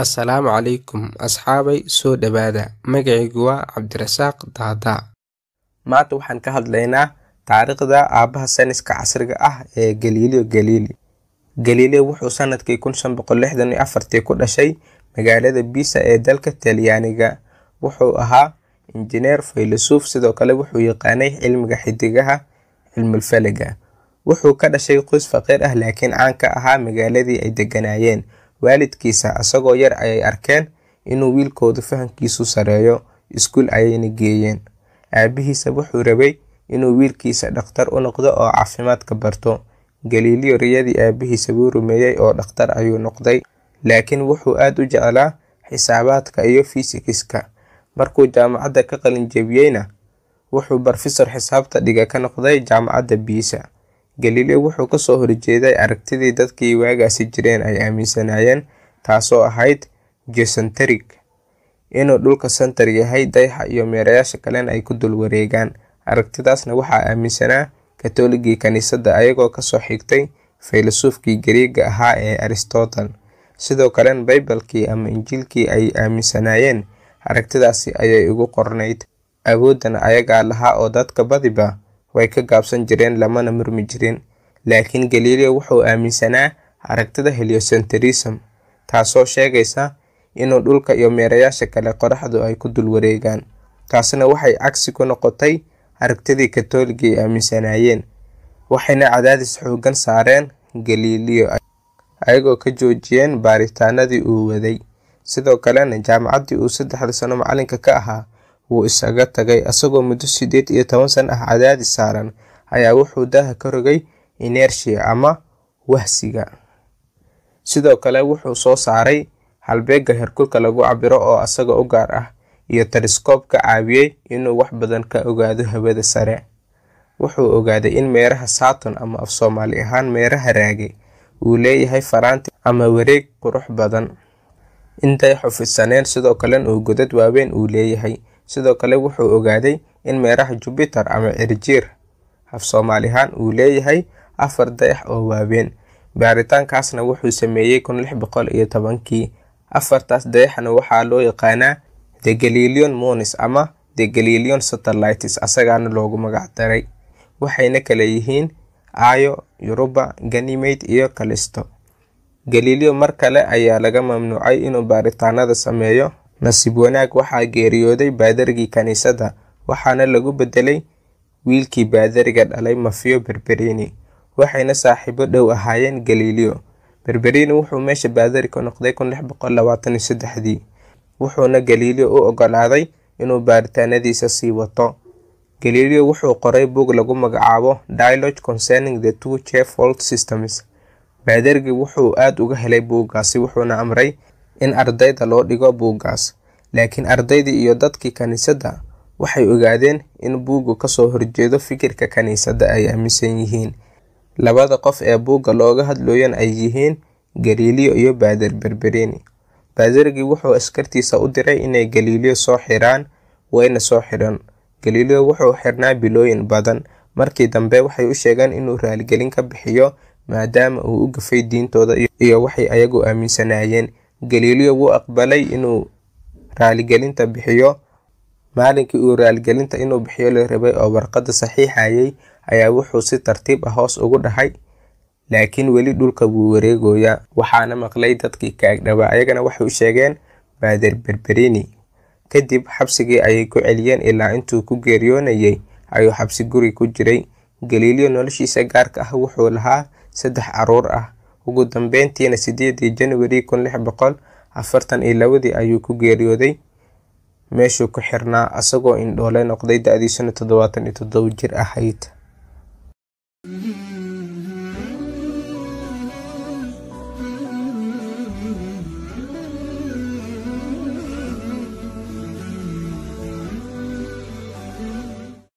Assalaamu calaykum asxaabay, soo dhawaada. Magacaygu waa Cabdirasaaq Daadaa. Maanta waxaan ka hadlaynaa taariikhda aabbaha sayniska casriga ah ee Galileo Galilei. Galileo wuxuu sanadkii 1564 ku dhashay magaalada Pisa ee dalka Talyaaniga. Wuxuu ahaa injineer, faylasuuf, sidoo kale wuxuu yaqaanay cilmiga xidigaha, cilmul falaga. Wuxuu ka dhashay qoys faqiir ah laakiin caan ka ahaa magaaladii ay degganaayeen. Waalidkiisa asagoo yar ayay arkeen inuu wiilkoodu fahamkiisu sareeyo, iskuul ayayna geeyeen. Aabihiisa wuxuu rabay inuu wiilkiisa dhakhtar u noqdo oo caafimaadka barto. Galileo riyadii aabihiisa wuu rumeeyay oo dhakhtar ayuu noqday, laakiin wuxuu aad u jeclaa xisaabaadka iyo fiisikiska. Markuu jaamacadda ka qalin jebiyeyna, wuxuu barofesor xisaabta dhiga ka noqday jaamacadda Pisa. Galileo wuxuu kasoo horjeeday aragtidii dadkii waagaasi jireen ay aaminsanaayeen, taasoo ahayd geocentric, inuu dhulka center yahay, dayaxa iyo meerayaasha kalena ay ku dul wareegaan. Aragtidaasna waxaa aaminsanaa Katooligii kaniisadda, ayagoo kasoo xigtay faylasuufkii Gariiga ahaa ee Aristotle. Sidoo kalena Baybalkii ama Injiilkii ay aaminsanaayeen aragtidaasi ayay ugu qornayd. Awooddana ayagaa lahaa oo dadka badiba way ka gaabsan jireen, lamana murmi jirin. Laakiin Galileo wuxuu aaminsanaa aragtida heliocentrism, taasoo sheegaysa inuu dhulka iyo meerayaasha kale qoraxdu ay ku dul wareegaan. Taasina waxay cagsi ku noqotay aragtidii Katooligii ay aaminsanaayeen, waxayna cadaadis xooggan saareen Galileo, ayagoo ka joojiyeen baaritaanadii uu waday. Sidoo kalena jaamacaddii uu 3da sano macalinka ka ahaa wuu isaga tagay, asagoo muddo 18 sano ah cadaadis saaran ayaa wuxuu daaha ka rogay inertia ama wahsiga. Sidoo kale wuxuu soo saaray halbeegga heerkulka lagu cabbiro oo asaga u gaar ah, iyo telescope ka caawiyay inuu wax badan ka ogaado hawada sare. Wuxuu ogaaday in meeraha Saturn, ama af Soomaali ahaan meeraha raage, uu leeyahay faraanti ama wareeg qurux badan, in dayaxu fidsaneen, sidoo kalena uu godad waaweyn uu leeyahay. Sidoo kale wuxuu ogaaday in meeraha Jupiter ama Cirjiir af Soomaali ahaan uu leeyahay 4 dayax oo waaweyn. Baaritaankaasna wuxuu sameeyey 1610kii. Afartaas dayaxna waxaa loo yaqaanaa The Galilean Moons ama The Galilean Satellites, asagaana loogu magac daray. Waxayna kala yihiin Io, Europa, Ganymede iyo Callisto. Galileo mar kale ayaa laga mamnuucay inuu baaritaanada sameeyo. Nasiib wanaag waxaa geeriyooday baadarigii kaniisadda, waxaana lagu bedelay wiilkii baadariga dhalay, Maffeo Barberini, waxayna saaxiibo dhow ahaayeen Galileo. Barberini wuxuu meesha baadari ka noqday 1623dii, wuxuuna Galileo u ogolaaday inuu baaritaanadiisa sii wato. Galileo wuxuu qoray buug lagu magacaabo Dialogue Concerning the Two Chief World Systems. Baadarigii wuxuu aad uga helay buuggaasi, wuxuuna amray in ardayda loo dhigo buuggaas. Laakiin ardaydii iyo dadkii kaniisadda waxay ogaadeen in buuggu kasoo horjeedo fikirka kaniisadda ay aaminsan yihiin. Labada qof ee buugga looga hadlooyan ay yihiin Galileo iyo Baader Barberini. Baadarigii wuxuu askartiisa u diray inay Galileo soo xiraan, wayna soo xireen. Galileo wuxuu xirnaa bilooyin badan. Markii dambe waxay u sheegeen inuu raaligelin ka bixiyo maadaama uu u gafay diintooda iyo waxay ayagu aaminsanaayeen. Galileo wuu aqbalay inuu raaligelinta bixiyo. Maalinkii uu raaligelinta inuu bixiyo la rabay oo warqadda saxiixayay ayaa wuxuu si tartiib ah hoos ugu dhahay, laakiin weli dhulka wuu wareegoyaa. Waxaana maqlay dadkii ka agdhawaa, ayagana waxay u sheegeen Baader Barberini. Kadib xabsigii ayay ku celiyeen, ilaa intuu ku geeriyoonayay ayuu xabsi guri ku jiray. Galileo noloshiisa gaarka ah wuxuu lahaa 3 caruur ah. Ugu dambeyntiina 8dii January 1642dii ayuu ku geeriyooday meeshuu ku xirnaa, asagoo indhoole noqday, da'diisuna 77 jir ahayd.